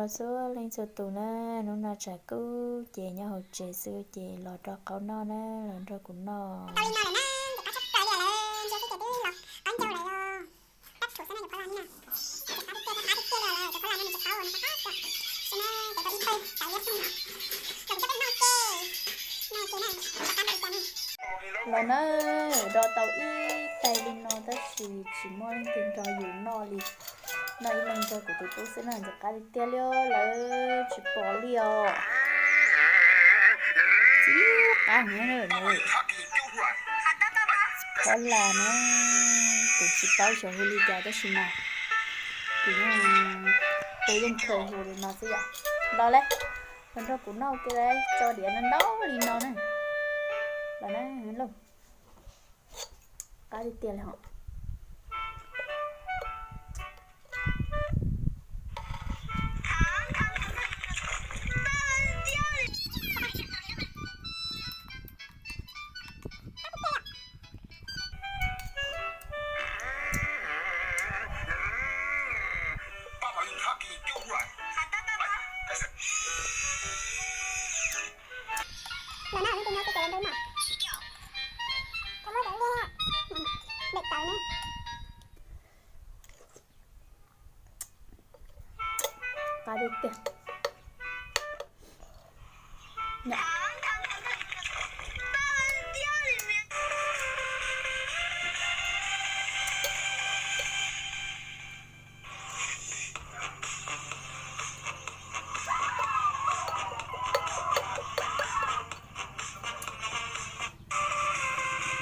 Txhua leej txhua tus na, hnub no tshav kub ces nyob hauv tsev xwb ces los rau qaub noj na, los nrog kuv noj. Los na, do tau ib tais li no tab sis tsis muaj leej twg nrog yus noj li. Noj ib leeg nrog kuv tus tub xwb na, ntxim qab tiag tiag li, lawv tsis pom li os. Txim qab heev na. Qhov las na, kuv tsis paub xyov hu li cas tab sis mas kuv yeej, kuv yeej khaws hu li no xwb yom. Los lawm, los nrog kuv noj ua ke, tso diav ntau ntau li no na. Los na, lauj, qab tiag tiag li hos. Los na, hnub twg nyob twb cov nrau no, koj muab cov liaj, dej tawv ne. Qab tiag tiag.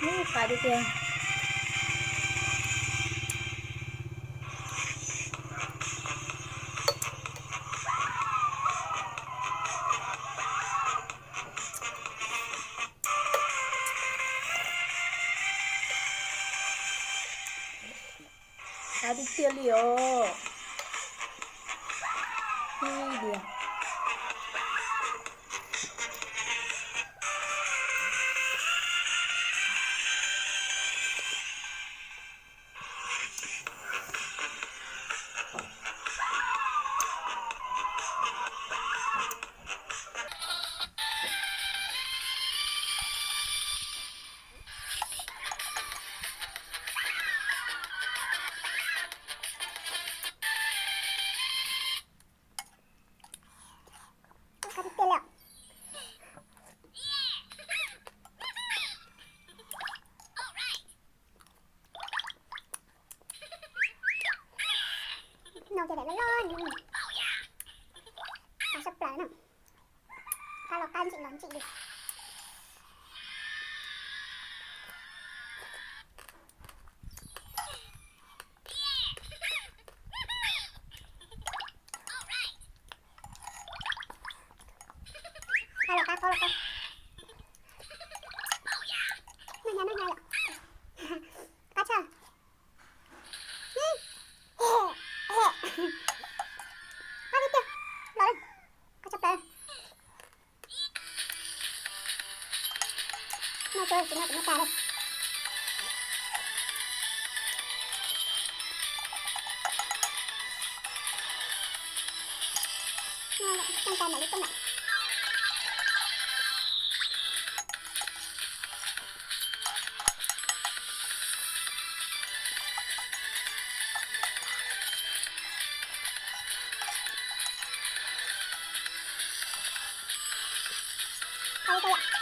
Ub, qab tiag tiag. Qab tiag tiag li os. Ib diav. No ces daim loj loj, qab sab plaws na. Qab los qab, ntsim los ntsim li. Qab los qab, qab los qab. Noj hnyav noj hnyav yom. Qab tshaj. Qab tiag tiag. Los li. Qab tshaj plaws. Noj tsis noj kuv noj tas li. Noj coj tas npaum li koj lawm. Qab tiag tiag yom.